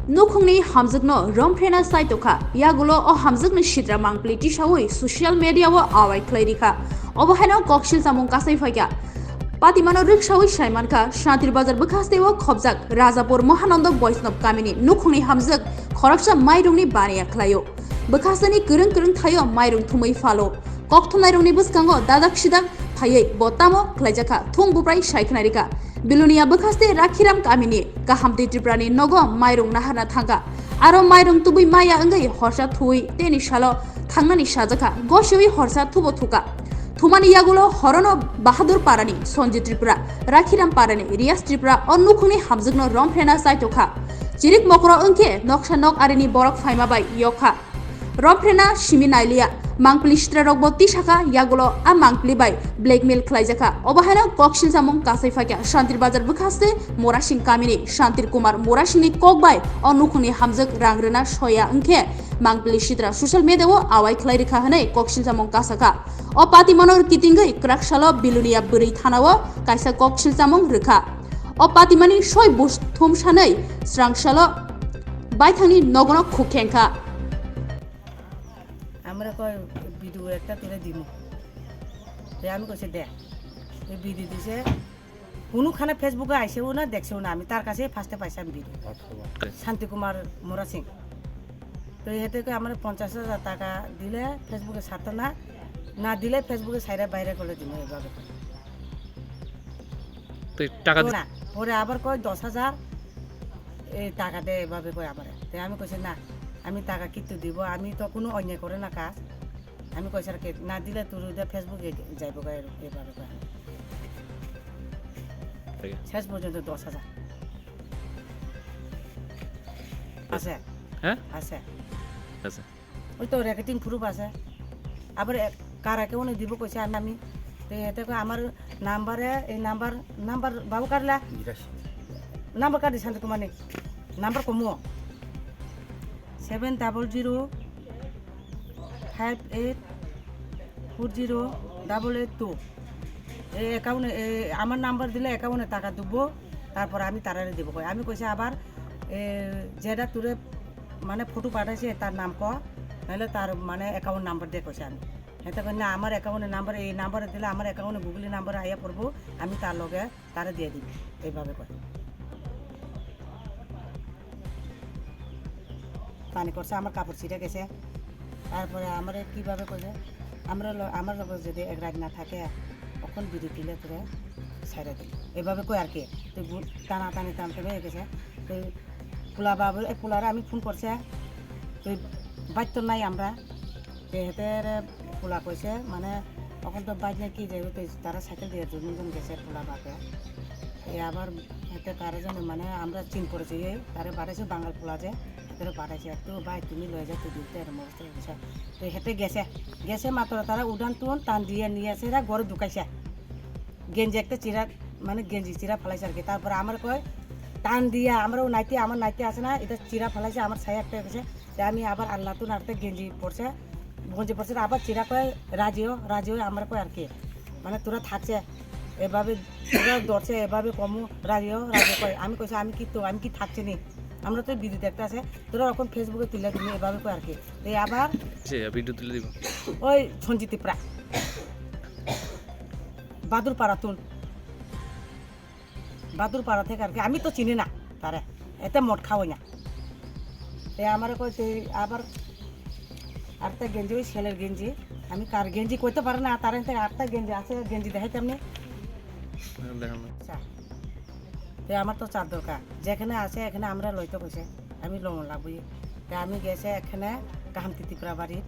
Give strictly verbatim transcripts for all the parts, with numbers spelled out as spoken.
Nukhungni hamjwkno romphena sai tokha, yagulo o hamjwkni sidra mangpili tisaui social media-o awai khlai rikha. Obo haino koksil chamung kasai phaikha. Patimano rwksaui sai mankha, Shantir Bazar bwkhasteo khobjak Rajapur Mahananda Vaishnav kamini nukhungni hamjwk khoroksa mairungni baniya khlaio. Bwkhasteni kwrwng kwrwng thaio mairung thumui phalo. Kokthumnairokni bwskango dadak sidak phaiwi bo tamo khlaijakha, thung buprai sai khna rikha. Bilonia bwkhaste Rakhiram kamini Kahamtwi Tripurani nogo mairung naharna thangkha. Aro mairung tubui maya wngwi horsa thuwi teni salo thangnani sajakha, gosiwi horsa thubo thuka. Thumani yagulo horono Bahadur Parani Sanjit Tripura, Rakhiram Parani Riyas Tripura o nukhungni hamjwkno romphena chaitokha. Chirik mokro wngkhe noksa nok arini borok phaima bai yokha. Romphena simi nailiya, mangpili sitrarokbo tisakha, yagulo a mangpili bai blackmail khlaijakha. Obo haino koksil chamung kasai phaikha Shantir Bazar bwkhaste Morasing kamini Shantir Kumar Morasingni kok bai o nukhungni hamjwk rang rwna soya wngkhe mangpili sitra social media-o awai khlai rikha hwnwi koksil chamung kasakha. O patimano kitingwi kwrak salo Bilonia bwrwi thanao kaisa koksil chamung rwkha. O patimani soi buj thum sanwi srang salo baithangni nogono khuk khengkha. আমরা কয় ভিডিও একটা তুলে দিমু। তে আমি কইছে দে। এই ভিডিও দিছে। কোনো খানা ফেসবুকে আইসেও না, দেখছেও না। আমি তার কাছে ফার্স্টে পাইছি আমি ভিডিও। শান্তি কুমার মোরা সিং। তো এতে করে আমার পঞ্চাশ হাজার টাকা দিলে ফেসবুকে ছাড়তো না, না দিলে ফেসবুকে সাইরা বাইরে করে দিমু এইভাবে। তো টাকা দি- না, পরে আবার কয় দশ হাজার এই টাকা দে, এভাবে কয় আবার। তে আমি কইছি না, আমি টাকা কিত্তু দিব, আমি তো কোনো অন্যায় করে না কাজ। আমি কইছি আর কি, না দিলে তোর ওইটা ফেসবুকে যাইব গা এভাবে কয়। ঠিক আছে। শেষ পর্যন্ত দশ হাজার আছে। হ্যাঁ? আছে। আচ্ছা। ওই তো রেকর্ডিং প্রুফ আছে। আবার এক- কার অ্যাকাউন্টে দিব কইছে আমি, আমি। তো এতে কয় আমার নাম্বারে, এই নাম্বার, নাম্বার বাবু কাটলা? নাম্বার কাটি শান্ত কুমার নেই। নাম্বার কমু। Seven double zero five eight four zero double eight two. এই অ্যাকাউন্টে, এই আমার নাম্বার দিলে অ্যাকাউন্টে টাকা দিব, তারপর আমি তারারে দিব কই। আমি কইছি আবার, এ, যেটা তোরে মানে ফটো পাঠাইছে তার নাম ক, নাহলে তার মানে অ্যাকাউন্ট নাম্বার দে কইছে আমি। হেতে কই না, আমার অ্যাকাউন্টে নাম্বার, এই নাম্বারে দিলে আমার অ্যাকাউন্টে গুগলি নাম্বার আইয়া পড়বো, আমি তার লগে তারে দিয়ে দিব, এইভাবে কয়। পানি করছে, আমার কাপড় ছিঁড়ে গেছে। তারপরে আমারে কিভাবে কইছে, আমরা ল- আমার লগে যদি এক রাত না থাকে, তখন বিড়ি তুলে তুলে ছেড়ে দিই, এভাবে কয় আর কি। তো বু- টানা টানি টানতে হয়ে গেছে। তো পোলা বাবু, এই পোলারে আমি ফোন করছে, তো বাইর তো নাই আমরা। তো হেতে রে পোলা কইছে, মানে, তখন তো বাইর নাই কি যাইব, তো তারা সাইকেল দিয়ে দুজন জন গেছে পোলা বাপে। এই আবার হেতে তারা জানে, মানে, আমরা চিন পড়েছি, এই তারে পাঠাইছে বাঙাল পোলা যে, হেতে পাঠাইছে, একটু ভাই তুমি লয়ে যাও, তুই দিতে আর মোর তো গেছে। তো হেতে গেছে, গেছে মাত্র তারা উড়ান তুন টান দিয়ে নিয়ে এসে এরা ঘরে ঢুকাইছে। গেঞ্জি একটা চিরা, মানে, গেঞ্জি চিরা ফালাইছে আর কি। তারপরে আমার কয়, টান দিয়া, আমরা ও নাইটি, আমার নাইটি আছে না, এটা চিরা ফালাইছে, আমার ছাই একটা গেছে। তে আমি আবার আল্লাহ তুন একটা গেঞ্জি পরছে, গেঞ্জি পরছে, আবার চিরা কয়, রাজিও, রাজিও আমার কয় আর কি, মানে, তোরা থাকছে, এভাবে তোরা ধরছে, এভাবে কমু, রাজিও, রাজিও কয়। আমি কইছি, আমি কি তো, আমি কি থাকছি নি? আমরা তো বিড়ি দেখতে আছে, তোরা এখন ফেসবুকে তুলে দিবি, এভাবে কয় আর কি। এই আবার সে ভিডিও তুলে দিব। ওই সঞ্জিত ত্রিপুরা, বাদুর পাড়া তুন, বাদুর পাড়া থেকে আর কি। আমি তো চিনি না তারে, এতে মদ খাওয়াই না। এই আমার কই তুই আবার আরেকটা গেঞ্জি, ওই সেলের গেঞ্জি, আমি কার গেঞ্জি কইতে পারি না, তার থেকে আরেকটা গেঞ্জি আছে, গেঞ্জি দেখাইতাম নি। দেখান না। আচ্ছা, তে আমার তো চার দরকার, যেখানে আছে এখানে আমরা লইতে কইছে, আমি লোন লাগবই। তে আমি গেছে এখানে কাহামতি ত্রিপুরা বাড়ি,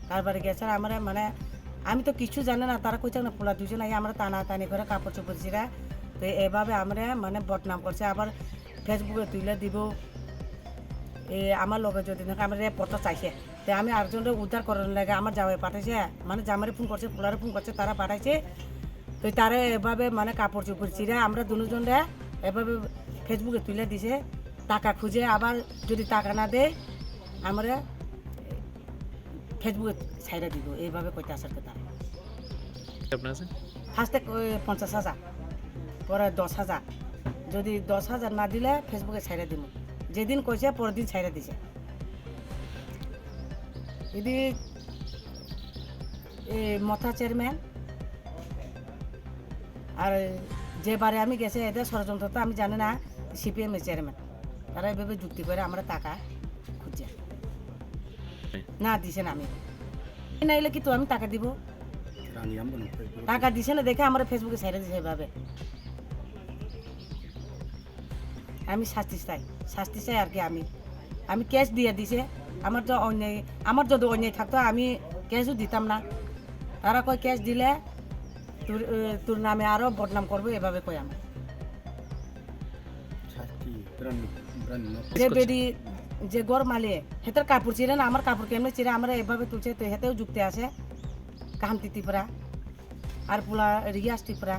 তার বাড়ি গেছে আমরা, মানে, আমি তো কিছু জানি না, তারা কইছে না, পোলা দুজন আই আমরা টানা টানি করে কাপড় চোপড় ছিঁড়া। তো এভাবে আমরা, মানে, বদনাম করছে, আবার ফেসবুকে তুলে দিব। এ, আমার লগে যদি নাকি আমার রেপ করতে চাইছে, তো আমি আরেকজনরে উদ্ধার করার লাগে আমার জামাই পাঠাইছে, মানে, জামাইরে ফোন করছে, পোলারে ফোন করছে, তারা পাঠাইছে। তো তারা এভাবে, মানে, কাপড় চোপড় ছিঁড়া আমরা দুজনরে এভাবে ফেসবুকে তুলে দিছে। টাকা খুঁজে, আবার যদি টাকা না দেয়, আমরা ফেসবুকে ছাইড়া দিব, এইভাবে কইতে আসার কথা। আপনার আছে? ফার্স্টে কই পঞ্চাশ হাজার, পরে দশ হাজার, যদি দশ হাজার না দিলে ফেসবুকে ছাইড়া দিব। যেদিন কইছে পরের দিন ছাইরা দিছে। যদি এ মথা চেয়ারম্যান আর যে বারে আমি গেছে এদের ষড়যন্ত্র তো আমি জানি না। সিপিএম এর চেয়ারম্যান তারা এভাবে যুক্তি করে আমরা টাকা খুঁজছে। না দিছেন আমি নাইলে কি তো আমি টাকা দিব? টাকা দিছে না দেখে আমরা ফেসবুকে ছাইরা দিছে এভাবে। আমি শাস্তি চাই, শাস্তি চাই আর কি। আমি আমি কেস দিয়ে দিছে। আমার তো অন্যায়, আমার যদি অন্যায় থাকতো আমি কেসও দিতাম না। তারা কয় কেস দিলে তোর এ, তোর নামে আরো বদনাম করবো, এভাবে কয় আমার। শাস্তি, ব্রান-, ব্রান-, যে বেডি, যে ঘর মালে, হেতার কাপড় চিরে না, আমার কাপড় কেমনে চিরে, আমরা এভাবে তুলছে, তো হেতেও যুক্তি আছে। কাহান্তি ত্রিপুরা, আর পোলা রিয়াজ ত্রিপুরা,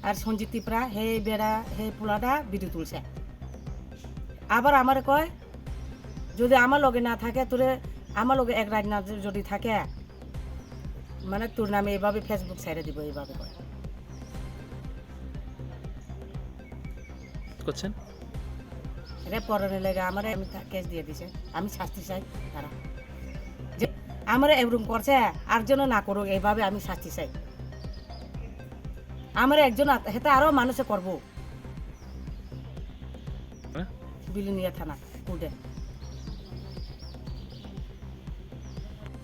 আর সঞ্জিত ত্রিপুরা, হে বেড়া, হে পোলাটা ভিডিও তুলছে। আবার আমারে কয়, যদি আমার লগে না থাকে, তোরে আমার লগে এক রাত না যদি থাকে, মানে তোর নামে এভাবে ফেসবুক ছাইড়ে দিব, এইভাবে কয়। করছেন? রেপ করানোর লেগে আমারে আমি থা-, কেস দিয়ে দিছে, আমি শাস্তি চাই। তারা যে আমারে এরকম করছে, আর যেন না করুক, এইভাবে আমি শাস্তি চাই। আমারে একজন আত-, হেতে আরো মানুষে করবো। হ্যাঁ? বিলোনিয়া থানা কোর্টে।